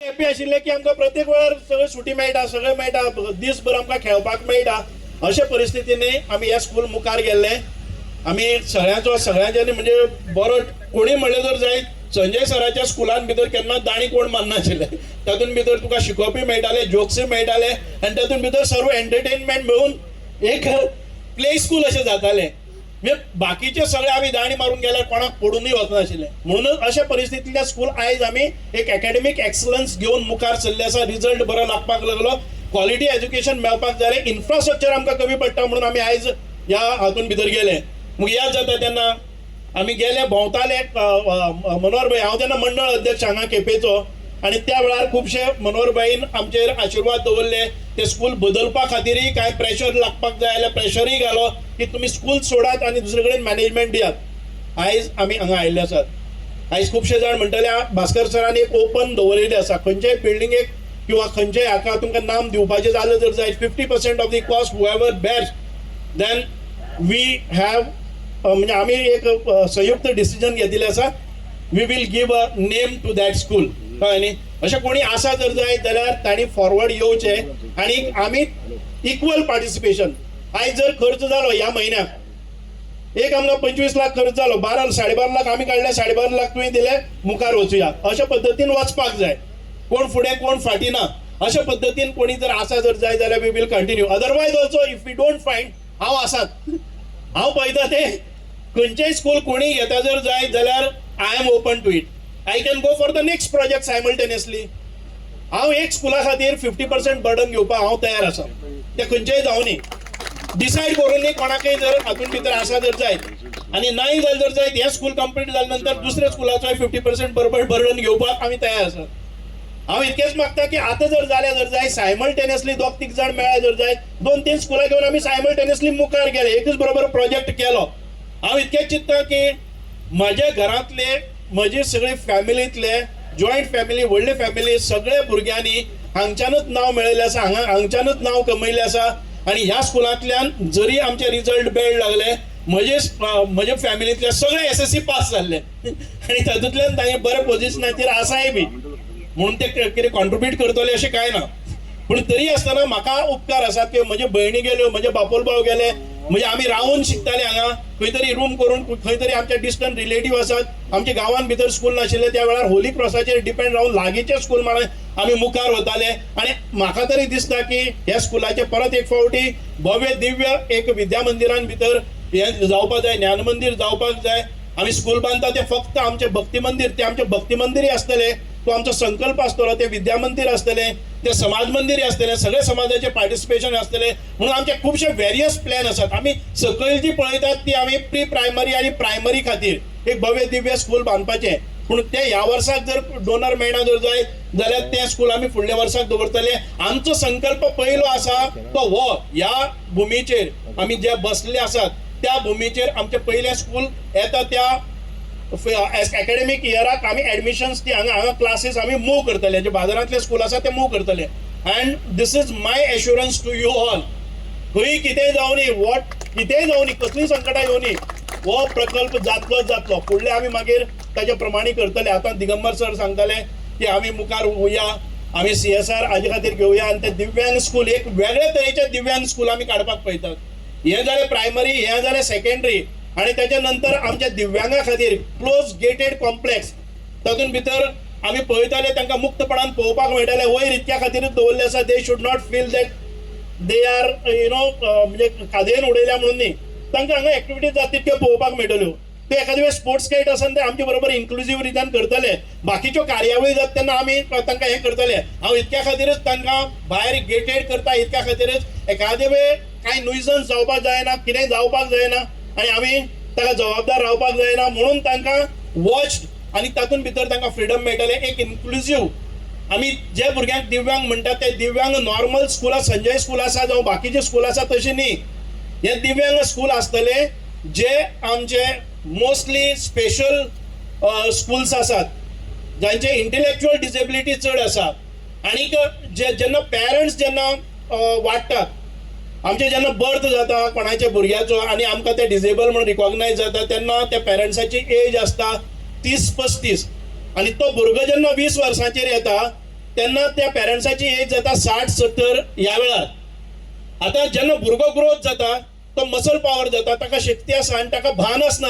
Happy आशिल्ले की आमकां प्रत्येक वेळार सगळें सुटी मेळटा, सगळें मेळटा, दीसभर आमकां खेळपाक मेळटा. अशे परिस्थितीनी आमी हे स्कूल मुखार गेल्ले. आमी सगळ्यांचो, सगळ्यांच्यानी म्हणजे बरो कोणी म्हणलें जर जायत, संजय सराच्या स्कुलान भितर केन्नाच दाणी कोण मारनाशिल्ले. तातूंत भितर तुका शिकोवपूय मेळटालें, जोक्सूय मेळटाले आनी तातूंत भितर सर्व एंटरटेनमेंट मेळून एक प्ले स्कूल अशें जातालें. म्हणजे बाकीचे सगळे आमी दाणी मारून गेल्यार कोणाक पडूनय वचनाशिल्लें. म्हणूनच अशा परिस्थितींतल्या स्कूल आयज आमी एक एकॅडमीक एक्सलन्स घेवन मुखार सरले आसा. रिजल्ट बरो लागपाक लागलो, क्वॉलिटी एज्युकेशन मेळपाक जालें. इन्फ्रास्ट्रक्चर आमकां कमी पडटा म्हणून आमी आयज ह्या हातून भितर गेले. मग याद जाता, तेन्ना आमी गेले, भोंवताले. मनोहर भाई, हांव तेन्ना मंडळ अध्यक्ष हांगा केपेचो आनी त्या वेळार खुबशे मनोहर भाईन आमचेर आशिर्वाद दवरले. ते स्कूल बदलपा खातीरय कांय प्रेशर लागपाक जाय जाल्यार प्रेशरूय घालो की तुमी स्कूल सोडात आनी दुसरे कडेन मॅनेजमेंट दियात. आयज आमी हांगा आयिल्ले आसात. आयज खुबशे जाण म्हणटले, भास्कर सरान एक ओपन दवरिल्लें आसा, खंयच्याय बिल्डिंगेक किंवा खंयच्याय हाका तुमकां नाम दिवपाचें जालें जर जायत, 50% of the cost whoever bears, then we have, म्हणजे आमी एक संयुक्त डिसिजन घेतिल्लें आसा, we will give a name to that school. कळ्ळें न्ही? अशें कोणी आसा जर जायत जाल्यार तांणी फॉरवर्ड येवचें आनी आमी इक्वल पार्टिसिपेशन. आयज जर खर्च जालो ह्या म्हयन्याक एक आमकां 25 लाख खर्च जालो, 12, 12.5 लाख आमी काडले, 12.5 लाख तुवें दिले, मुखार वचुया. अशा पद्दतीन वचपाक जाय. कोण फुडें, कोण फाटीं ना. अशा पद्दतीन कोणी जर आसा जर जाय जाल्यार we will continue. Otherwise also, if we don't find, हांव आसात, हांव पळयता. ते खंयचेय स्कूल कोणी घेता जर जाय जाल्यार I am open to it. I can go for the next project simultaneously. हांव एक स्कुला खातीर 50% बर्डन घेवपाक हांव तयार आसा. ते खंयचेय जावनी, डिसायड करून न्ही. कोणाकय जर हातून भितर आसा जर जायत आनी नाय जालें जर जायत, हें स्कूल कंप्लीट जाले नंतर दुसऱ्या स्कुलाचोय 50% बरोबर बर्डन घेवपाक आमी तयार आसा. हांव इतकेंच मागता की आतां जर जालें जर जाय, सायमल्टेनियसली दोग तीग जाण मेळ्ळे जर जाय, दोन तीन स्कुलां घेवन आमी सायमल्टेनियसली मुखार गेले, एकच बरोबर प्रोजेक्ट केलो. हांव इतकेंच चिंत्ता की म्हज्या घरांतले, म्हजी सगळी फॅमिलींतले, जॉयंट फॅमिली, व्हडली फॅमिली, सगळे भुरग्यांनी हांगच्यानूच नांव मेळयलें आसा, हांगा हांगच्यानूच नांव कमयलें आसा. आनी ह्या स्कुलांतल्यान जरी आमचे रिजल्ट बॅड लागले, म्हजे फॅमिलींतले सगळे एसएससी पास जाल्ले आनी तातूंतल्यान तांणी बऱ्या पोझिशनाचेर आसाय बी. म्हणून ते कितें कॉन्ट्रिब्यूट करतले अशें कांय ना, पूण तरी आसतना म्हाका उपकार आसात की म्हजे भयणी गेल्यो, म्हजे बापोल भाव गेले. म्हणजे आमी रावून शिकताले हांगा खंय तरी रूम करून. खंय तरी आमचे डिस्टंट रिलेटीव आसात. आमच्या गांवान भितर स्कूल नाशिल्लें, त्या वेळार होली क्रॉसाचेर डिपेंड रावन लागींचे स्कूल म्हणून आमी मुखार वताले. आनी म्हाका तरी दिसता की ह्या स्कुलाचें परत एक फावटी भव्य दिव्य एक विद्या मंदिरान भितर हें जावपाक जाय, ज्ञान मंदीर जावपाक जाय. आमी स्कूल बांदता तें फक्त आमचें भक्ती मंदीर, तें आमचें भक्ती मंदिरय आसतलें, तो आमचो संकल्प आसतलो. तें विद्या मंदीर आसतलें, तें समाज मंदीर आसतलें, सगळे समाजाचें पार्टिसिपेशन आसतलें. म्हणून आमचे खुबशे वेरियस प्लॅन आसात. आमी सकयल जी पळयतात ती आमी प्री प्रायमरी आनी प्रायमरी खातीर एक भव्य दिव्य स्कूल बांदपाचें. पूण तें ह्या वर्साक जर डोनर मेळना जर जायत जाल्यार तें स्कूल आमी फुडल्या वर्साक दवरतले. आमचो संकल्प पयलो आसा तो हो, ह्या भुमीचेर आमी जे बसले आसात त्या भुमीचेर आमचें पयलें स्कूल येता त्या एकॅडमीक इयराक आमी एडमिशन्स ती हांगा हांगा क्लासीस आमी मूव करतले. जे बाजारांतले स्कूल आसा ते मूव करतले. And this is my assurance to you all, खंय कितेंय जावनी, what कितेंय जावनी, कसलीय संकटां येवनी, हो प्रकल्प जातलोच जातलो. फुडले आमी मागीर ताच्या प्रमाणे करतले. आतां दिगंबर सर सांगताले की आमी मुखार वया, आमी सीएसआर हाजे खातीर घेवया आनी ते दिव्यांग स्कूल, एक वेगळे तरेचे दिव्यांग स्कूल आमी काडपाक पळयतात. हें जालें प्रायमरी, हें जालें सेकंडरी आनी त्याच्या नंतर आमच्या दिव्यांगा खातीर क्लोज गेटेड कॉम्प्लेक्स. तातूंत भितर आमी पळयताले, तांकां मुक्तपणान पळोवपाक मेळटाले. वयर इतक्या खातीरूच दवरले आसा, they should not feel that they are म्हणजे कादयेन उडयल्या म्हणून न्ही. तांकां हांगा एक्टिविटीज जाता तितक्यो पळोवपाक मेळटल्यो. ते एखादे वेळेस स्पोर्ट्स खेळटा आसतना ते आमचे बरोबर इन्क्लुजीव रितीन करतले. बाकीच्यो कार्यावळी जाता तेन्ना आमी तांकां हें करतले. हांव इतक्या खातीरच तांकां भायर गेटेड करता, इतक्या खातीरच, एखादे वेळ कांय नुयसन्स जावपाक जायना, कितेंय जावपाक जायना आनी आमी ताका जबाबदार रावपाक जायना म्हणून तांकां वॉच आनी तातूंत भितर तांकां फ्रिडम मेळटलें. एक इन्क्लुजीव, आमी जे भुरग्यांक दिव्यांग म्हणटात ते दिव्यांग नॉर्मल स्कुलां, संजय स्कूल आसा जावं बाकीचे स्कूल आसा तशें न्ही. हे दिव्यांग स्कूल आसतले जे आमचे मोस्टली स्पेशल स्कुल्स आसात, जांचे इंटेलेक्च्युअल डिसेबिलिटी चड आसा. आणीक जे जेन्ना पेरंट्स जेन्ना वाडटात, आमचे जेन्ना बर्थ जाता कोणाच्या भुरग्याचो आनी आमकां ते डिसेबल म्हणून रिकॉग्नायज जाता, तेन्ना त्या पेरंट्साची एज आसता 30-35 आनी तो भुरगो जेन्ना 20 वर्सांचेर येता तेन्ना त्या पेरंट्साची एज जाता 60-70 ह्या वेळार. आतां जेन्ना भुरगो ग्रोथ जाता तो मसल पावर जाता, ताका शक्ती आसा आनी ताका भान आसना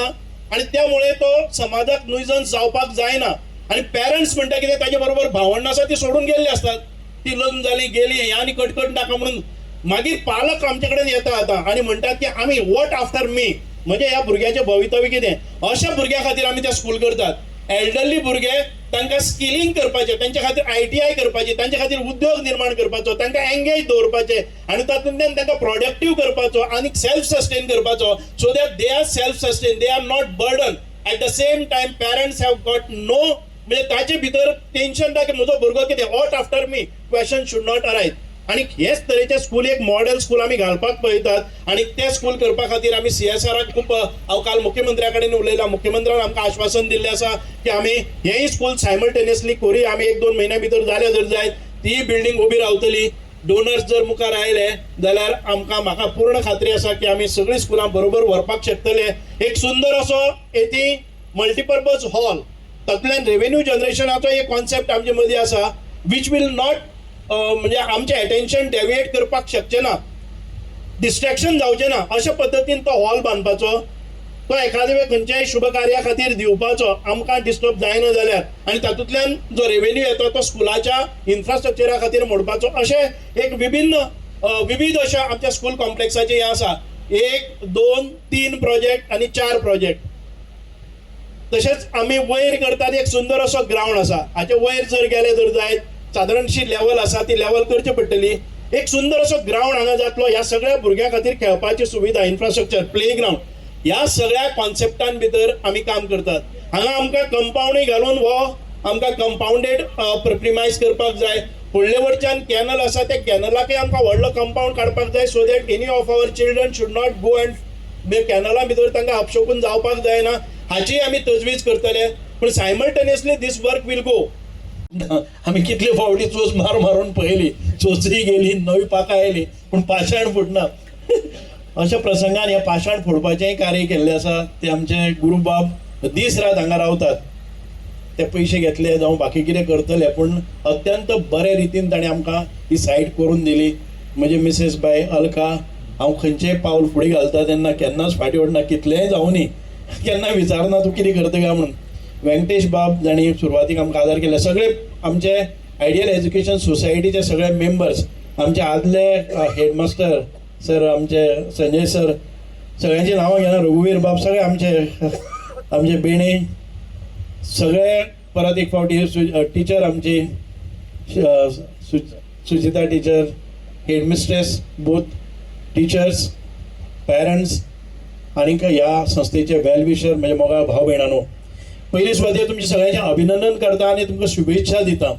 आनी त्यामुळे तो समाजाक नुयजन्स जावपाक जायना. आनी पेरंट्स म्हणटा कितें, ताजे बरोबर भावंडां आसा ती सोडून गेल्ली आसतात, ती लग्न जाली गेली हे आनी कटकट नाका म्हणून. मागीर पालक आमचे कडेन येता आतां आनी म्हणटात की आमी what after मी, म्हणजे ह्या भुरग्याचें भवितव्य कितें. अशा भुरग्यां खातीर आमी तें स्कूल करतात. एल्डरली भुरगे तांकां स्किलिंग करपाचें, तांचे खातीर आयटीआय करपाची, तांचे खातीर उद्योग निर्माण करपाचो, तांकां एंगेज दवरपाचें आनी तातूंतल्यान तांकां प्रोडक्टीव करपाचो आनी सेल्फ सस्टेन करपाचो, so that they are self sustain, they are not burden. At the same time parents have got no, म्हणजे ताचे भितर टेन्शन ना की म्हजो भुरगो कितें, what after me question should not arise. आनी हेच तरेचे स्कूल एक मॉडेल स्कूल आमी घालपाक पळयतात आनी ते स्कूल करपा खातीर आमी सीएसआराक खूब, हांव काल मुख्यमंत्र्या कडेन उलयलां, मुख्यमंत्र्यान आमकां आश्वासन दिल्लें आसा की आमी हेंय स्कूल सायमल्टेनियसली करूया. आमी 1-2 म्हयन्या भितर जालें जर जायत ती बिल्डींग उबी रावतली. डोनर्स जर मुखार आयले जाल्यार आमकां, म्हाका पूर्ण खात्री आसा की आमी सगळीं स्कुलां बरोबर व्हरपाक शकतले. एक सुंदर असो येती मल्टीपर्पज हॉल, तातूंतल्यान रेवेन्यू जनरेशनाचो एक कॉन्सेप्ट आमचे मदीं आसा, which will not म्हणजे आमचें एटेन्शन डेविएट करपाक शकचें ना, डिस्ट्रेक्शन जावचें ना, अशा पद्दतीन तो हॉल बांदपाचो, तो एखादे वेळ खंयच्याय शुभ कार्या खातीर दिवपाचो, आमकां डिस्टर्ब जायना जाल्यार, आनी तातूंतल्यान जो रेवेन्यू येता तो स्कुलाच्या इन्फ्रास्ट्रक्चरा खातीर मोडपाचो. अशें एक विभिन्न विविध अशा आमच्या स्कूल कॉम्प्लेक्साचें हें आसा. 1, 2, 3 प्रोजेक्ट आनी 4 प्रोजेक्ट. तशेंच आमी वयर करतात एक सुंदर असो ग्रावंड आसा, हाचे वयर जर गेले जर जायत सादारणशी लेवल आसा, ती लेवल करची पडटली. एक सुंदर असो ग्रावंड हांगा जातलो, ह्या सगळ्या भुरग्यां खातीर खेळपाची सुविधा, इन्फ्रास्ट्रक्चर, प्ले ग्रावंड, ह्या सगळ्या कॉन्सेप्टान भितर आमी काम करतात. हांगा आमकां कंपावंडूय घालून हो आमकां कंपावंडेड प्रिमायज करपाक जाय. फुडले वटच्यान कॅनल आसा, त्या कॅनलाकय आमकां व्हडलो कंपावंड काडपाक जाय, so that any of our children should not go and कॅनला भितर तांकां अपशकून जावपाक जायना, हाचीय आमी तजवीज करतले. पूण simultaneously this work will go. आमी कितले फावटी चोच मार मारून पळयली, चोचय गेली, नवी पाखां आयली, पूण पाशाण फुटना. अशा प्रसंगान हें पाशाण फोडपाचेंय कार्य केल्लें आसा. ते आमचे गुरुबाब दीस रात हांगा रावतात, ते पयशे घेतले जावं बाकी कितें करतले, पूण अत्यंत बरे रितीन ताणें आमकां ही सायट करून दिली. म्हजे मिसेस बाय अलका, हांव खंयचेय पावल फुडें घालता तेन्ना केन्नाच फाटीं ओडना, कितलेंय जावनी केन्ना विचारना तूं कितें करता काय म्हणून. व्यंकटेश बाब जांणी सुरवातीक आमकां आदार केले, सगळे आमचे आयडियल एज्युकेशन सोसायटीचे सगळे मेंबर्स, आमचे आदले हेडमास्टर सर, आमचे संजय सर, सगळ्यांची नांवां घेना, रघुवीर बाब, सगळे आमचे आमचे बेणे सगळे, परत एक फावटी टिचर आमची Suchita teacher, headmistress, both teachers, parents आनीक ह्या संस्थेचे वेल विशर म्हणजे मोगाळ भाव भयणांनो, पयली सुवातेर तुमचें सगळ्यांचें अभिनंदन करता आनी तुमकां शुभेच्छा दिता.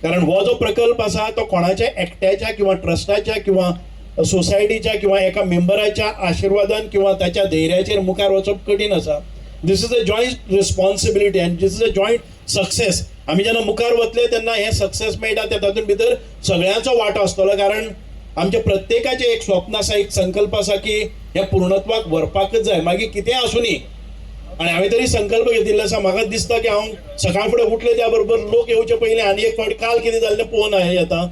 कारण हो जो प्रकल्प आसा तो कोणाच्या एकट्याच्या किंवा ट्रस्टाच्या किंवा सोसायटीच्या किंवा एका मेंबराच्या आशिर्वादान किंवा ताच्या धैर्याचेर मुखार वचप कठीण आसा. This is a joint responsibility and this is a joint success. आमी जेन्ना मुखार वतले तेन्ना हें सक्सेस मेळटा ते तातूंत भितर सगळ्यांचो वांटो आसतलो. कारण आमच्या प्रत्येकाचें एक स्वप्न आसा, एक संकल्प आसा की हें पूर्णत्वाक व्हरपाकच जाय, मागीर कितेंय आसूं न्ही. आनी हांवें तरी संकल्प घेतिल्लो आसा. म्हाका दिसता की हांव सकाळ फुडें उठले त्या बरोबर लोक येवचे पयलीं आनी एक फावट काल कितें जाल्लें पळोवन येता.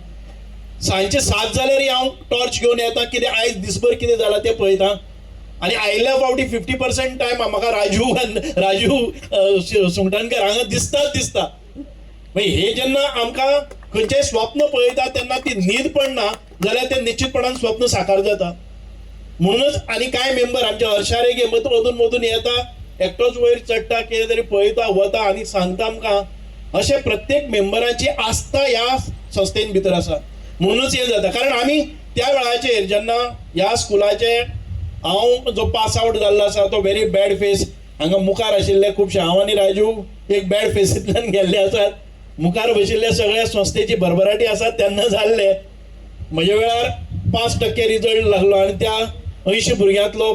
सांजचे 7 जाल्यारय हांव टॉर्च घेवन येता, कितें आयज दिसभर कितें जालां तें पळयता. आनी आयिल्ल्या फावटी 50% टायम म्हाका राजू राजू सुंगटाणकर हांगा दिसताच दिसता. मागीर हे जेन्ना आमकां खंयचेय स्वप्न पळयता तेन्ना ती न्हीद पडना जाल्यार तें निश्चितपणान स्वप्न साकार जाता. म्हणूनच आनी कांय मेंबर आमचे हर्षा रेगे मदून मदून येता, एकटोच वयर चडटा, कितें तरी पळयता, वता आनी सांगता आमकां. अशें प्रत्येक मेंबराची आस्था ह्या संस्थेन भितर आसा, म्हणूनच हें जाता. कारण आमी त्या वेळाचेर जेन्ना ह्या स्कुलाचे हांव जो पास आवट जाल्लो आसा तो व्हेरी बॅड फेस, हांगा मुखार आशिल्ले खुबशे हांव आनी राजू एक बॅड फेसींतल्यान गेल्ले आसात. मुखार बशिल्ले सगळ्या संस्थेची भरभराटी आसा तेन्ना जाल्ले. म्हज्या वेळार 5% रिजल्ट लागलो आनी त्या 80 भुरग्यांतलो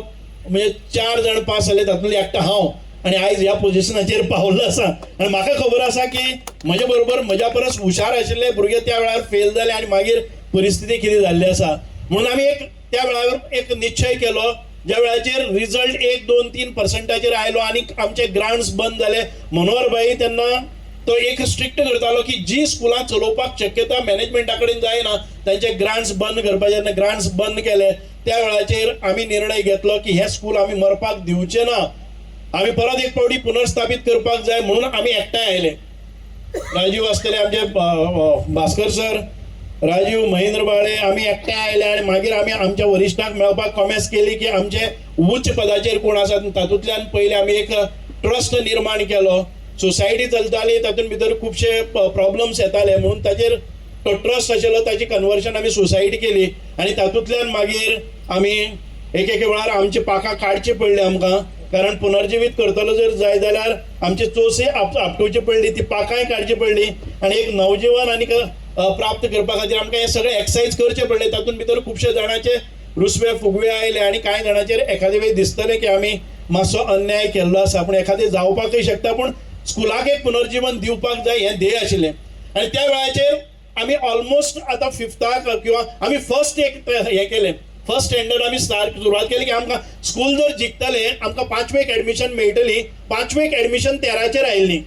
म्हणजे 4 जाण पास जाले, तातूंतलो एकटो हांव, आनी आयज ह्या पोजिशनाचेर पावल्लो आसा. आनी म्हाका खबर आसा की म्हजे बरोबर म्हज्या परस हुशार आशिल्ले भुरगे त्या वेळार फेल जाले आनी मागीर परिस्थिती कितें जाल्ली आसा. म्हणून आमी एक त्या वेळार एक निश्चय केलो, ज्या वेळाचेर रिजल्ट 1, 2, 3 पर्संटाचेर आयलो आनी आमचे ग्रांट्स बंद जाले. मनोहर भाई तेन्ना तो एक स्ट्रिक्ट करतालो की जी स्कुलां चलोवपाक शक्यता मॅनेजमेंटा कडेन जायना तांचे ग्रांट्स बंद करपाचे. ग्रांट्स बंद केले त्या वेळाचेर आमी निर्णय घेतलो की हें स्कूल आमी मरपाक दिवचें ना, आमी परत एक फावटी पुनर्स्थापीत करपाक जाय म्हणून आमी एकठांय आयले. राजीव आसतले आमचे, भास्कर सर, राजीव, महेंद्र बाळे, आमी एकठांय आयले आनी मागीर आमी आमच्या वरिश्ठांक मेळपाक कॉमेस केली की आमचे उच्च पदाचेर कोण आसात. तातूंतल्यान पयलें आमी एक ट्रस्ट निर्माण केलो. सोसायटी चलताली, तातूंत भितर खुबशे प्रॉब्लम्स येताले म्हणून ताचेर तो ट्रस्ट आशिल्लो ताची कन्वर्शन आमी सोसायटी केली आनी तातूंतल्यान मागीर आमी एक एक वेळार आमची पाखां काडची पडली आमकां, कारण पुनर्जिवीत करतलो जर जाय जाल्यार आमचे चोसे आपटोवची पडली, ती पाखांय काडची पडली आनी एक नवजीवन आनीक प्राप्त करपा खातीर आमकां हें सगळें एक्सरसायज करचें पडलें. तातूंत भितर खुबशे जाणांचे रुसवे फुगवे आयले आनी कांय जाणांचेर एखादे वेळ दिसतलें की आमी मातसो अन्याय केल्लो आसा, पूण एखादें जावपाकय शकता, पूण स्कुलाक एक पुनर्जिवन दिवपाक जाय हें ध्येय आशिल्लें. आनी त्या वेळाचेर आमी ऑलमोस्ट आतां फिफ्ताक किंवा आमी फर्स्ट एक हें केलें, फर्स्ट स्टँडर्ड आमी स्टार्ट सुरवात केली की आमकां स्कूल जर जिखतले आमकां पांचवेक एडमिशन मेळटली. पांचवेक एडमिशन 13चेर आयिल्ली,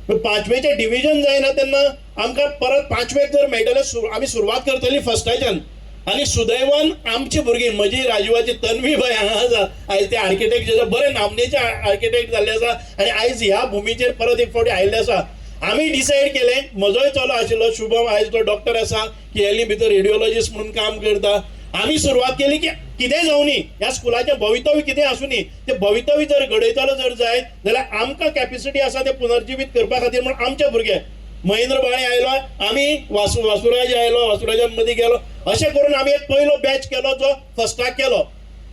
पूण पांचवेचें डिविजन जायना तेन्ना आमकां परत पांचवेक जर मेळटलें आमी सुरवात करतली फर्स्टाच्यान. आनी सुदैवान आमची भुरगीं, म्हजी राजीवाची तन्वी बाय हांगा आसा, आयज ते आर्किटेक्ट, बरे नामनेचे आर्किटेक्ट जाल्ले आसा आनी आयज ह्या भुमीचेर परत एक फावटी आयिल्ले आसा. आमी डिसायड केलें, म्हजोय चलो आशिल्लो शुभम, आयज तो डॉक्टर आसा, केएलई भितर रेडियोलॉजिस्ट म्हणून काम करता. आमी सुरवात केली की कितेंय जावनी, ह्या स्कुलाचें भवितव्य कितें आसूनी, तें भवितव्य जर घडयतलो जर जाय जाल्यार आमकां कॅपेसिटी आसा तें पुनर्जिवीत करपा खातीर म्हूण आमचे भुरगे महेंद्र बाळे आयलो, आमी वासुराज आयलो, वासुराजान मदीं गेलो, अशें करून आमी एक पयलो बॅच केलो जो फर्स्टाक केलो.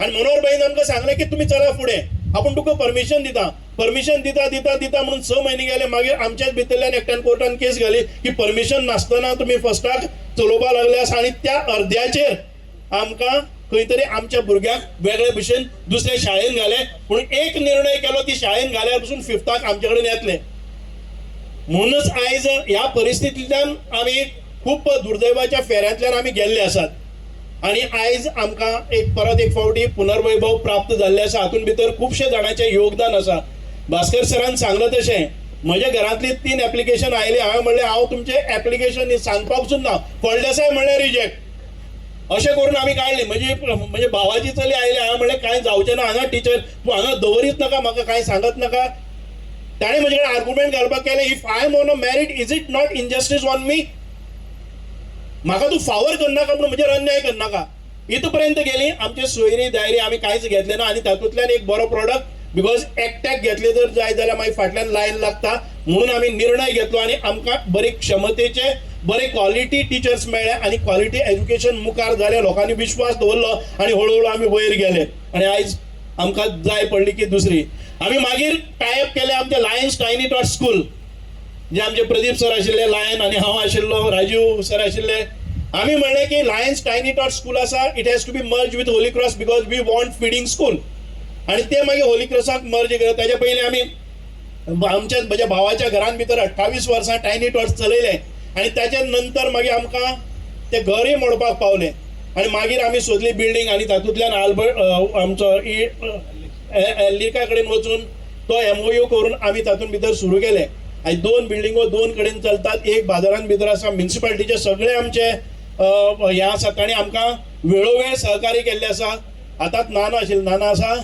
आनी मनोहर भाईन आमकां सांगलें की तुमी चला फुडें, आपूण तुका परमिशन दिता. परमिशन दिता दिता दिता म्हणून 6 म्हयने गेले. मागीर आमच्याच भितरल्यान एकट्यान कोर्टान केस घाली की परमिशन नासतना तुमी फर्स्टाक चलोवपाक लागले आसा आनी त्या अर्द्याचेर आमकां खंय तरी आमच्या भुरग्यांक वेगळे भशेन दुसऱ्या शाळेन घाले. पूण एक निर्णय केलो, ती शाळेन घाल्यार पसून फिफ्ताक आमचे कडेन येतले. म्हणूनच आयज ह्या परिस्थितींतल्यान आमी खूब दुर्दैवाच्या फेऱ्यांतल्यान आमी गेल्ले आसात आनी आयज आमकां एक परत एक फावटी पुनर्वैभव प्राप्त जाल्लें आसा. हातूंत भितर खुबशे जाणांचें योगदान आसा. भास्कर सरान सांगलें तशें म्हज्या घरांतली 3 एप्लिकेशन आयली. हांवें म्हणलें हांव तुमचें एप्लिकेशन सांगपाक पसून ना, फळदेसाय म्हणलें रिजेक्ट, अशें करून आमी काडली. म्हणजे म्हणजे भावाची चली आयली, हांवें म्हणलें कांय जावचें ना हांगा टिचर, तूं हांगा दवरीत नाका, म्हाका कांय सांगत नाका. ताणें म्हजे कडेन आर्गुमेंट घालपाक केलें, if I am on a merit is it not injustice on me, म्हाका तूं फावर करनाका म्हणून म्हजेर अन्याय करनाका. इतपर्यंत गेली आमचे सोयरी दायरी, आमी कांयच घेतलें ना आनी तातूंतल्यान एक बरो प्रोडक्ट, because एकट्याक घेतले जर जाय जाल्यार मागीर फाटल्यान लायन लागता म्हणून आमी निर्णय घेतलो आनी आमकां बरी क्षमतेचे बरे क्वॉलिटी टिचर्स मेळ्ळे आनी क्वॉलिटी एज्युकेशन मुखार जालें. लोकांनी विश्वास दवरलो आनी हळू हळू आमी वयर गेले आनी आयज आमकां जाय पडली की दुसरी आमी मागीर टायप केले आमचे लायन्स टायनी डॉट स्कूल, जे आमचे प्रदीप सर आशिल्ले लायन आनी हांव आशिल्लो, राजीव सर आशिल्ले. आमी म्हणलें की लायन्स टायनी डॉट स्कूल आसा, it has to be merge with Holy Cross because we want feeding school. आनी ते मागीर होली क्रॉसाक मर्ज केले. ताच्या पयलीं आमी आमच्या म्हज्या भावाच्या घरान भितर 28 वर्सां टायनी टॉट्स चलयले आनी ताच्या नंतर मागीर आमकां तें घरय मोडपाक पावलें आनी मागीर आमी सोदली बिल्डींग आनी तातूंतल्यान आल्बर्ट आमचो एल्लिका कडेन वचून तो एमओयू करून आमी तातूंत भितर सुरू केलें. आनी 2 बिल्डिंगो 2 कडेन चलतात, एक बाजारान भितर आसा. म्युनिसिपालिटीचे सगळे आमचे हें आसा, ताणें आमकां वेळोवेळ सहकार्य केल्लें आसा. आतांच नाना आशिल्लो, नाना आसा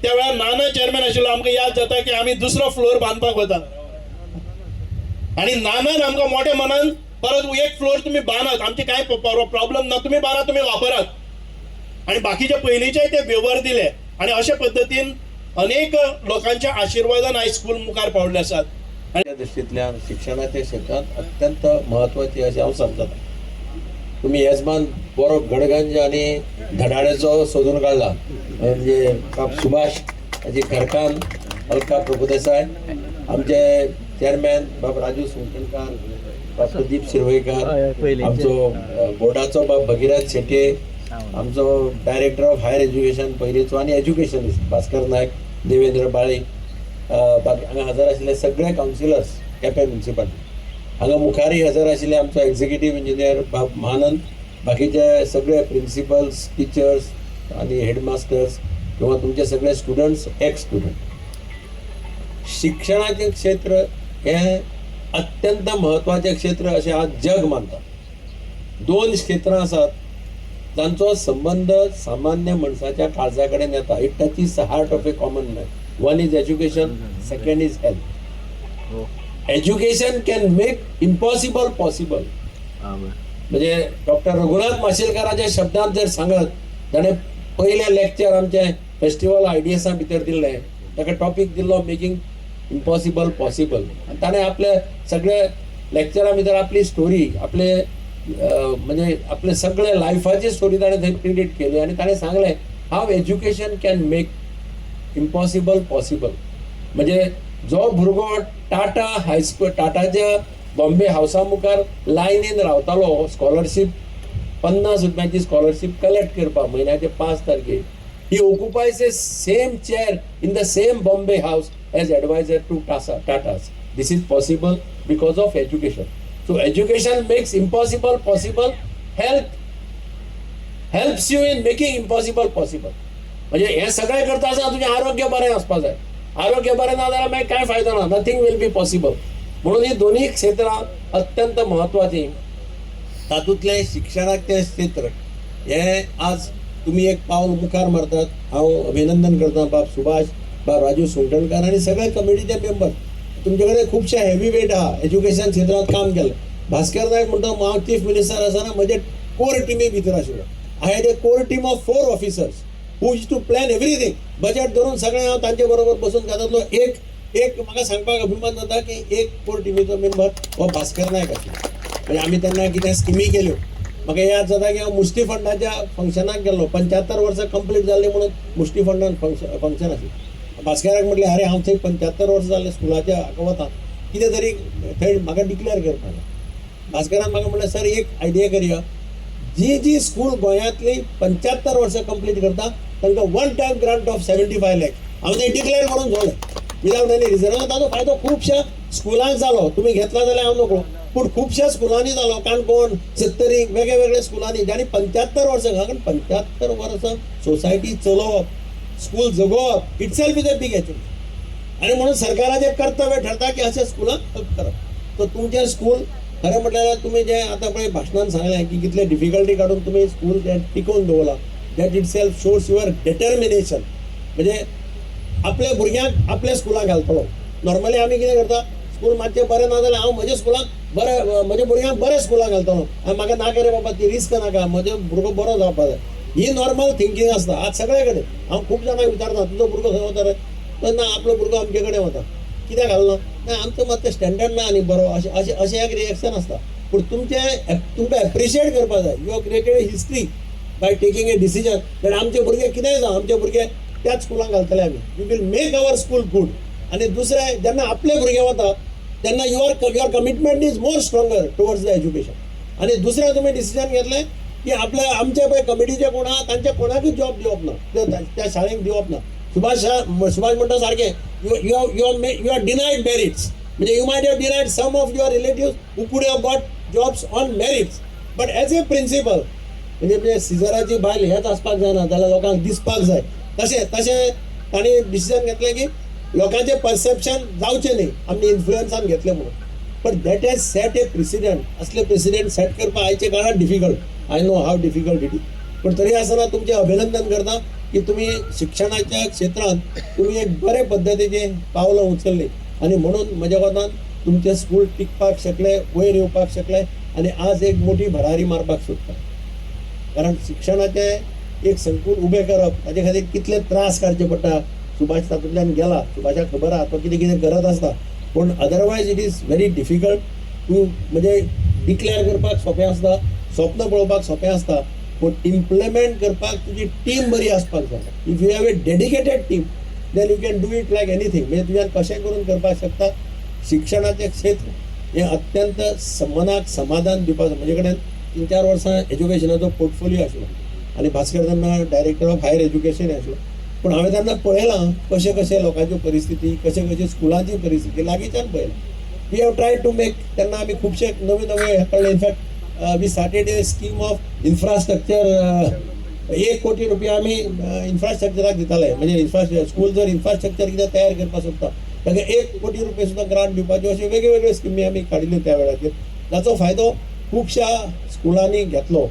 त्या वेळार, नाना चेअरमॅन आशिल्लो. आमकां याद जाता की आमी दुसरो फ्लोर बांदपाक वता आनी नानान आमकां मोठ्या मनान परत एक फ्लोर तुमी बांदात, आमचे कांय प्रॉब्लम ना, तुमी बांदात, तुमी वापरात आनी बाकीचे पयलींचे ते वेवर दिले आनी अशे पद्दतीन अनेक लोकांच्या आशिर्वादान आयज स्कूल मुखार पावल्ले आसात. त्या दृश्टींतल्यान शिक्षणाच्या क्षेत्रांत अत्यंत म्हत्वाची अशें हांव समजता. तुमी येजमान बरो गडगंज आनी धडाड्याचो सोदून काडला, म्हणजे बाब सुभाष, ताची घरकान्न अलका प्रभुदेसाय, आमचे चेअरमॅन बाब राजू सुंकणकार, बाब प्रदीप शिरवयकार, आमचो बोर्डाचो बाब भगिरथ शेट्ये, आमचो डायरेक्टर ऑफ हायर एज्युकेशन पयलींचो आनी एज्युकेशनिस्ट भास्कर नायक, देवेंद्र बाळी, बाकी हांगा हजर आशिल्ले सगळे कावन्सिलर्स केपें म्युनिसिपालिटी, हांगा मुखारय हजर आशिल्ले आमचो एग्जिक्युटीव इंजिनियर बाब महानंद, बाकीचे सगळे प्रिंसिपल्स, टिचर्स आनी हेडमास्टर्स किंवा तुमचे सगळे स्टुडंट्स, एक्स स्टुडंट. शिक्षणाचें क्षेत्र हें अत्यंत म्हत्वाचें क्षेत्र अशें आज जग मानता. दोन क्षेत्रां आसात जांचो संबंद सामान्य मनशाच्या काळजा कडेन येता. It touches the heart of a common man. One is education, second is health. Education can make impossible possible. म्हणजे डॉक्टर रघुनाथ माशेलकाराच्या शब्दांत जर सांगत, ताणें पयलें लेक्चर आमचें फेस्टिवल आयडियसा भितर दिल्लें, ताका टॉपीक दिल्लो मेकींग इम्पॉसिबल पॉसिबल. आनी ताणें आपल्या सगळे लेक्चरा भितर आपली स्टोरी, आपले म्हणजे आपले सगळे लायफाची स्टोरी ताणें थंय प्रिडिक्ट केली आनी ताणें सांगलें how education can make impossible possible. म्हणजे जो भुरगो टाटा हायस्कूल, टाटाच्या बॉम्बे हावसा मुखार लायनीन रावतालो स्कॉलरशीप, 50 रुपयांची स्कॉलरशीप कलेक्ट करपाक म्हयन्याचे 5 तारखेर, he occupies a same chair in the same Bombay House as advisor to Tatas. This is possible because of education. So education makes impossible possible. Health helps you in making impossible possible. म्हणजे हे सगळें करता आसतना तुजें आरोग्य बरें आसपा जाय. आरोग्य बरें ना जाल्यार मागीर कांय फायदो ना, nothing will be possible. म्हणून ही दोन्ही क्षेत्रां अत्यंत म्हत्वाचीं. तातूंतलें शिक्षणाचें क्षेत्र हें आज तुमी एक पावल मुखार मारतात. हांव अभिनंदन करता बाब सुभाष, बाब राजू सुंगटणकार आनी सगळे कमिटीचे मेंबर. तुमचे कडेन खुबशे हेवी वेट आहा एज्युकेशन क्षेत्रांत काम केलें. भास्कर नायक म्हणटा, हांव चीफ मिनिस्टर आसतना म्हजे कोर टिमी भितर आशिल्लो. I had a core team of four officers who used to plan everything. Budget धरून सगळें हांव तांचे बरोबर बसून तातूंतलो एक एक म्हाका सांगपाक अभिमान जाता की एक कोर टिमीचो मेंबर हो भास्कर नायक आशिल्लो. म्हणजे आमी तेन्ना कितें स्किमी केल्यो, म्हाका याद जाता की हांव मुष्टी फंडाच्या फंक्शनाक गेल्लो. 75 वर्सां कंप्लीट जाल्ली म्हणून मुष्टी फंडान फंक्शन आशिल्लें. भास्कराक म्हटलें, "अरे, हांव थंय 75 वर्सां जालें स्कुलाच्या हाका वता, कितें तरी थंय म्हाका डिक्लेअर करपाक जाय." भास्करान म्हाका म्हणलें, "सर, एक आयडिया करया. जी जी स्कूल गोंयांतली 75 वर्सां कंप्लीट करता, तांकां one time grant of 75 lakh." हांव तें डिक्लेअर करून सोडलें विदाउट एनी रिजन. ताचो फायदो खुबश्या स्कुलांक जालो. तुमी घेतला जाल्यार हांव नकळो, पूण खुबश्या स्कुलांनी जालो. काणकोण, सत्तरी, वेगळे वेगळे स्कुलांनी ज्यांनी 75 वर्सां, कारण 75 वर्सां सोसायटी चलोवप, school जगोवप itself is a big achievement. आनी म्हणून सरकाराचें कर्तव्य ठरता की अशा स्कुलांक हेल्प करप. तर तुमचें स्कूल खरें म्हटल्यार तुमी जें आतां पळय भाशणान सांगलें की कितले डिफिकल्टी काडून तुमी स्कूल तें टिकोवन दवरलां, that itself shows your determination. म्हणजे आपल्या भुरग्यांक आपल्या स्कुलाक घालतलो. नॉर्मली आमी कितें करता, स्कूल मातशें बरें ना जाल्यार हांव म्हज्या स्कुलाक बरें, म्हज्या भुरग्यांक बऱ्या स्कुलाक घालतलो आनी म्हाका नाका रे बाबा, ती रिस्क नाका, म्हजो भुरगो बरो जावपा जाय. ही नॉर्मल थिंकींग आसता आज सगळे कडेन. हांव खूब जाणांक विचारता, "तुजो भुरगो खंय वता रे?" तर "ना, आपलो भुरगो आमचे कडेन वता." "कित्याक घालना?" "ना, आमचो मातसो स्टँडर्ड ना आनी बरो." अशें अशें अशें एक रिएक्शन आसता. पूण तुमचें तुमकां एप्रिशिएट करपा जाय. You have created history by taking a decision that आमचे भुरगे कितेंय जावं, आमचे भुरगे त्याच स्कुलान घालतले आमी, we will make our school good. आनी दुसरें, जेन्ना आपले भुरगे वता तेन्ना your commitment is more stronger towards the education. आनी दुसरें, तुमी डिसिजन घेतलें की आपल्या आमचे पळय कमिटीचे कोण आहा, तांच्या कोणाकूच जॉब दिवप ना, त्या शाळेक दिवप ना. सुभाष सुभाष म्हणटा सारकें, you you you you are denied merits. म्हणजे you might have denied some of your relative who could have got jobs on merits, but as a principal, म्हणजे म्हणजे सिजराची बायल हेच आसपाक जायना जाल्यार लोकांक दिसपाक जाय, तशें तशें तांणी डिसिजन घेतलें की लोकांचें परसेप्शन जावचें न्ही आमी इन्फ्लुयन्सान घेतलें म्हणून. But that has set a precedent. असले प्रिसिडेंट सेट करपाक आयच्या काळात difficult. I know how difficult it is. पण तरी आसतना तुमचें अभिनंदन करता की तुमी शिक्षणाच्या क्षेत्रांत तुमी एक बरे पद्दतीचें पावलां उचललीं आनी म्हणून म्हज्या कोतान तुमचें स्कूल टिकपाक शकलें, वयर येवपाक शकलें आनी आज एक मोठी भरारी मारपाक सोदता. कारण शिक्षणाचें एक संकूल उबें करप, ताजे खातीर कितले त्रास काडचे पडटा, सुभाष तातूंतल्यान गेला. सुभाषाक खबर आहा, तो कितें कितें करत आसता. पूण otherwise it is very difficult to, म्हणजे डिक्लेअर करपाक सोंपें आसता, स्वप्न पळोवपाक सोंपें आसता, पूण इम्प्लिमेंट करपाक तुजी टीम बरी आसपाक जाय. If you have a dedicated team, then you can do it like anything. म्हणजे तुज्यान कशें करून करपाक शकता. शिक्षणाचें क्षेत्र हें अत्यंत मनाक समाधान दिवपाक. म्हजे कडेन 3-4 वर्सां एज्युकेशनाचो पोर्टफोलियो आशिल्लो आनी भास्कर तेन्ना डायरेक्टर ऑफ हायर एज्युकेशन आशिल्लो. पूण हांवें तेन्ना पळयलां कशें कशें लोकांच्यो परिस्थिती, कशें कशें स्कुलांची परिस्थिती लागींच्यान पळयलां. We have try to make, तेन्ना आमी खुबशे नवे नवे हे काडले. In fact, we started a scheme of infrastructure. 1 कोटी रुपया आमी इन्फ्रास्ट्रक्चराक दिताले. म्हणजे इन्फ्रास्ट्रक्चर, स्कूल जर इन्फ्रास्ट्रक्चर कितें तयार करपाक सोदता ताका 1 कोटी रुपये सुद्दां ग्रांट दिवपाच्यो, अश्यो वेगळे वेगळे स्किमी आमी काडिल्ल्यो त्या वेळाचेर, ताचो फायदो खुबश्या स्कुलांनी घेतलो.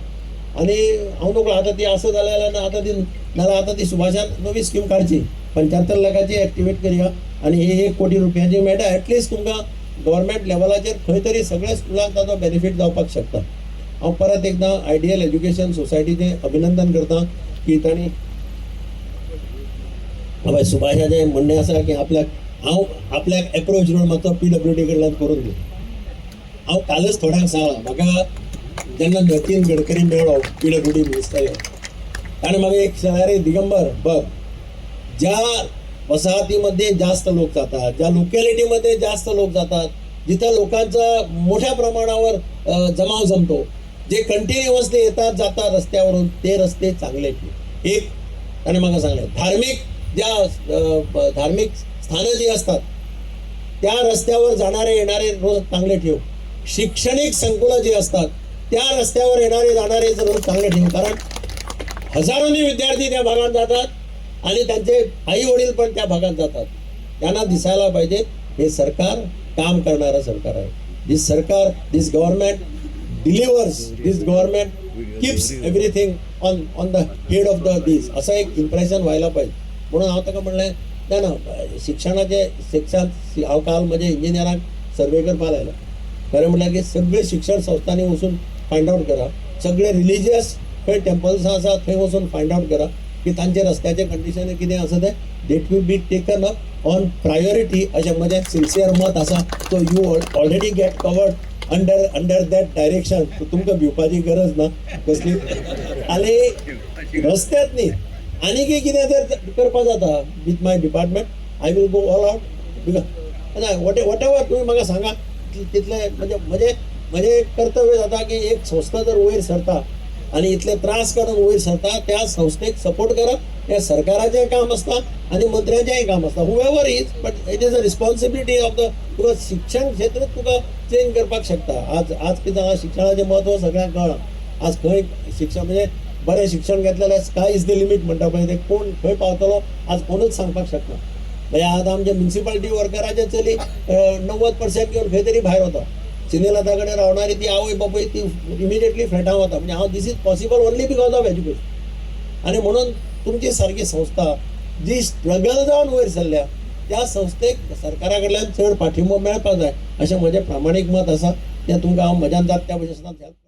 आनी हांव नकळो आतां ती आसा जाल्यार ना आतां ती, नाल्यार आतां ती सुभाषान नवी स्कीम काडची, 75 लाखाची एक्टिवेट करया आनी ही 1 कोटी रुपयांची मेळटा. एटलिस्ट तुमकां गव्हर्मेंट लेवलाचेर खंय तरी सगळ्या स्कुलांक ताचो बेनिफीट जावपाक शकता. हांव परत एकदां आयडियल एज्युकेशन सोसायटीचें अभिनंदन करता की तांणी, हय, सुभाषाचें म्हणणें आसा की आपल्याक, हांव आपल्याक एप्रोच रोड मातसो पीडब्ल्यूडी कडल्यान करून दी. हांव कालच थोड्यांक सांगलां, म्हाका जेन्ना नितीन गडकरी मेळ्ळो, पीडब्ल्यूडी मिनिस्टर, ताणें म्हाका एक सांगलें, "अरे दिगंबर, बघ, ज्या वसाहतीमध्ये जास्त लोक जातात, ज्या लोकॅलिटीमध्ये जास्त लोक जातात, जिथं लोकांचा मोठ्या प्रमाणावर जमाव जमतो, जे कंटिन्युअसली येतात जातात रस्त्यावरून, ते रस्ते चांगले ठेव." एक त्याने म्हाका सांगलें, धार्मिक ज्या धार्मिक स्थानं जी असतात त्या रस्त्यावर जाणारे येणारे रोड चांगले ठेव. शैक्षणिक संकुलं जी असतात त्या रस्त्यावर येणारे जाणारे रोड चांगले ठेव, कारण हजारोनी विद्यार्थी त्या भागात जातात आणि त्यांचे आई वडील पण त्या भागात जातात. त्यांना दिसायला पाहिजे हे सरकार काम करणारं सरकार आहे. दिस सरकार, this government delivers, this government keeps everything on the head of the this, असं एक इम्प्रेशन व्हायला पाहिजे. म्हणून हांव ताका म्हणलें, ना ना, शिक्षणाचें शिक्षण हांव काल म्हजे इंजिनियरांक सर्वे करपाक लायलो. खरें म्हटल्यार की सगळे शिक्षण संस्थांनी वचून फायंड आवट करा, सगळे रिलिजियस खंय टेम्पल्स आसा थंय वचून फायंड आवट करा की तांचे रस्त्याचें कंडिशन कितें आसा तें. That will be taken up on priority, अशें म्हजें सिन्सियर मत आसा. So you already get covered under that direction. तुमकां भिवपाची गरज ना कसली. आनी रस्त्यात न्ही, आनीकय कितें जर करपा जाता, with my department I will go all out, because whatever तुमी म्हाका सांगा तितलें म्हणजे म्हजें म्हजें कर्तव्य जाता की एक संस्था जर वयर सरता आनी इतले त्रास काडून वयर सरता, त्या संस्थेक सपोर्ट करप हें सरकाराचें काम आसता आनी मंत्र्याचेंय काम आसता, whoever is, but it is a responsibility of the, because शिक्षण क्षेत्र तुका चेंज करपाक शकता. आज आज कितें आहा, शिक्षणाचें म्हत्व सगळ्यांक कळ्ळां. आज खंय शिक्षण म्हणजे बरें शिक्षण घेतलें जाल्यार sky is the limit म्हणटा पळय, ते कोण खंय पावतलो आज कोणूच सांगपाक शकना. म्हणजे आतां आमचे म्युनिसिपालिटी वर्कराचे चली 90% घेवन खंय तरी भायर वता, सिनेलता कडेन रावणारी ती आवय बापूय ती इमिडिएटली फ्लॅटां वता. म्हणजे हांव, this is possible only because of education. आनी म्हणून तुमची सारकी संस्था जी स्ट्रगल जावन वयर सरल्या, त्या संस्थेक सरकारा कडल्यान चड पाठिंबो मेळपाक जाय, अशें म्हजें प्रामाणीक मत आसा. तें तुमकां हांव म्हज्यान जाता त्या भशेन हेल्प